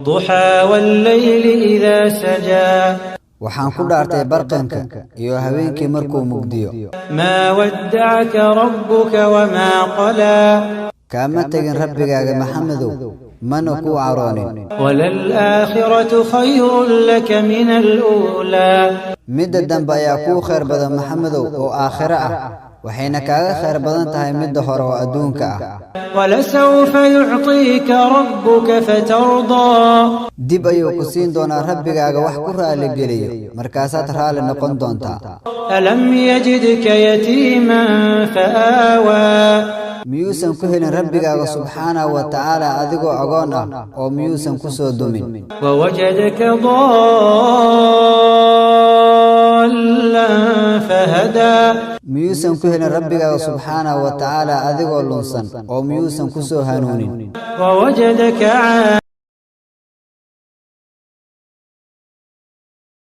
والضحى والليل إذا سجى. Waxaan ku dhaartay barqanka iyo habeenkii markuu mugdiyo. ما ودعك ربك وما قلى. Kaama tegin Rabbigaaga, Maxamedow, mana kuu caroonin. وللآخرة خير لك من الأولى. Midda dambe ayaa kuu khayr badan, Maxamedow, oo aakhiro ah, waxayna kaaga khayr badan tahay midda hore oo adduunka ah. ولسوف يعطيك ربك فترضى. Dib ayuu ku siin doonaa Rabbigaaga wax ku raalligeliyo, markaasaad raalli noqon doontaa. ألم يجدك يتيما فآوى؟ Miyuusan ku helin Rabbigaaga subxaanahu wa tacaala adigoo agoon ah, oo miyuusan ku soo dumin? ووجدك ضالا فهدى. Miyuusan ku helin Rabbigaaga subxaanahu wa tacaala adigoo lunsan, oo miyuusan ku soo hanuunin? ووجدك